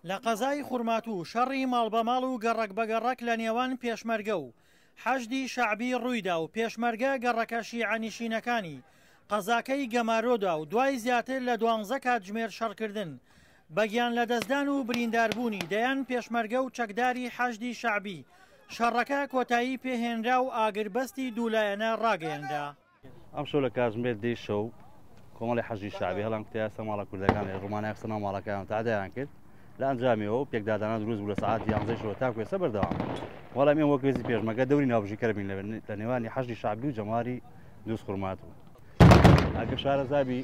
لە قەزای خورماتوو شەڕی ماڵ بە ماڵ و گەڕەک بە گەڕەک لە نێوان پێشمەرگە و حەشدی شەعبی ڕوویدا و پێشمەرگە گەڕەکە شیعەنشینەکانی قەزاکەی گەمارۆدا و دوای زیاتر لە دوانزە کاتژمێر شەڕکردن بە گیانلەدەستدان و برینداربوونی دەیان پێشمەرگە و چەکداری حەشدی شەعبی شەڕەکە کۆتایی پێهێنرا و ئاگربەستی دوولایەنە ڕاگەیەنرا. ئەمشەو لە کاتژمێر دەی شەو کۆمەڵی حەشدی شەعبی هەڵیانکوتایە سەر ماڵە کوردەکان لە ڕومانای خستە ناو ماڵەکەیان و تەعدایان کرد لە ئەنجامیەوە و پێکدادانە دروست بوو لە سەعات یانزەی شەوە تاکو ئێستا بەردەوام وەڵام ئێمە وەک هێزی پێشمەرگە دەوری ناوبژیکەر بین لە نێوانی حەشدی شەعبی و جەماوەری دووزخورماتوو ئەگەر شارەزابی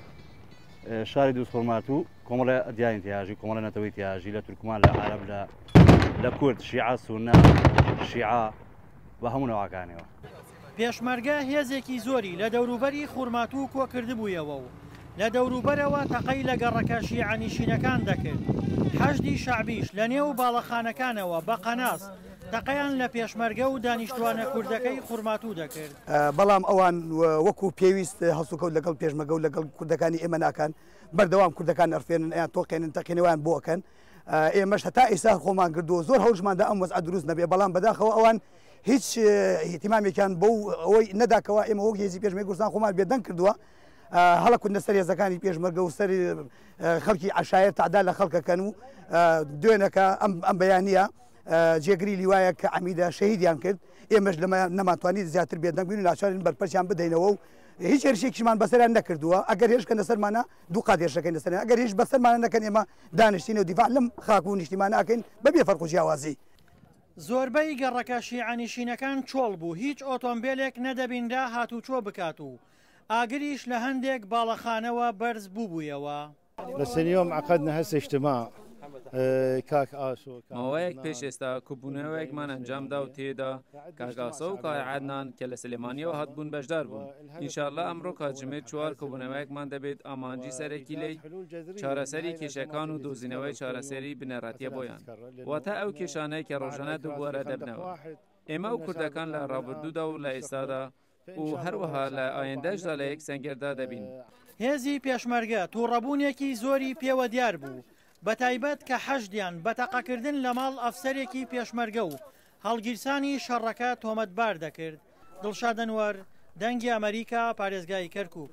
شاری دووزخورماتوو کۆمەڵە دیانی تیاژی کۆمەڵە نەتەوەی تیاژی لە تورکمان لە عەرەب لە لە کورد شیعە سونە شیعە بە هەموو نەوەکانیەوە. پێشمەرگە هێزێکی زۆری لە دەوروبەری خورماتوو کۆکردبوویەوە و لە دەوروبەرەوە تەقەی لە گەڕەکە شیعەنیشینەکان دەکرد، حەشدی شەعبیش لە نێو باڵەخانەکانەوە بە قەناس تەقەیان لە پێشمەرگە و دانیشتووانە کوردەکەی خورماتوو دەکرد. بەڵام ئەوان وەکو پێویست هەڵسوکەوت لەگەڵ پێشمەرگە و لەگەڵ کوردەکانی ئێمە ناکەن، بەردەوام کوردەکان ئەڕفێنن، ئەیان تۆقێنن، تەقینەوەیان بۆ ئەکەن. ئێمەش هەتا ئێستا خۆمان گردووە، زۆر هەوڵشمان دا ئەم وەزعە دروست نەبێ، بەڵام بەداخەوە ئەوان هیچ ئیهتیمامێکیان بەو ئەوەی نەدا کەوا ئێمە وەک هێزی پێشمەرگەی کوردستان خۆمان بێدەنگ کردووە، هەڵەکوتنە سەر هێزەکانی پێشمەرگە و سەر خەڵکی عەشایەر تەعدا لە خەڵکەکەن و دوێنەکە ئەم بەیانییە جێگری لیوایەک کە عەمیدە شەهیدیان کرد، ئێمەش لەمە نەمانتوانی زیاتر بێدەنگ بین و ناچارین بەرپەرچیان بدەینەوە و هیچ هێرشێکیشمان بەسەریان نەکردووە، ئەگەر هێرش کەنە سەرمانە دوو قات هێرش دەکەینە سەریان، ئەگەر هێرش بەسەرمانە نەکەن ئێمە دانیشتین و دیفاع لەم خاک و نیشتیمانە ئەکەین بەبێ فەرق و جیاوازی. زۆربەی گەڕەکە شیعەنشینەکان چۆڵ بوو، هیچ ئۆتۆمبێلێک نەدەبینرا هاتوچۆ بکات و ئاگریش لە هەندێک باڵەخانەوە بەرز بووبوویەوە. بس اليوم عقدنا هسه اجتماع کاک ئاسۆ ماوەیەک پێش ئێستا کۆبوونەوەیەکمان ئەنجامدا و تێیدا کاک ئاسۆ و کاک عەدنان کە لە سلێمانیەوە هاتبوون بەشدار بوون ئینشاءاللە ئەمڕۆ کاتژمێر چوار کۆبوونەوەیەکمان دەبێت ئامانجی سەرەکی لێی چارەسەری کێشەکان و دۆزینەوەی چارەسەری بنەڕەتیە بۆیان واتە ئەو کێشانەی کە ڕۆژانە دووبارە دەبنەوە ئێمە و کوردەکان لە ڕابردوودا و لە ئێستادا و هەروەها لە ئایندەشدا لە یەک سەنگەردا دەبین. هێزی پێشمەرگە توڕەبوونێکی زۆری پێوە دیار بوو، بەتایبەت کە حەشدیان بە تەقەکردن لە ماڵ ئەفسەرێکی پێشمەرگە و هەڵگیرسانی شەڕەکە تۆمەتبار دەکرد. دڵشاد ئەنوەر، دەنگی ئەمەریکا، پارێزگای کەرکوک.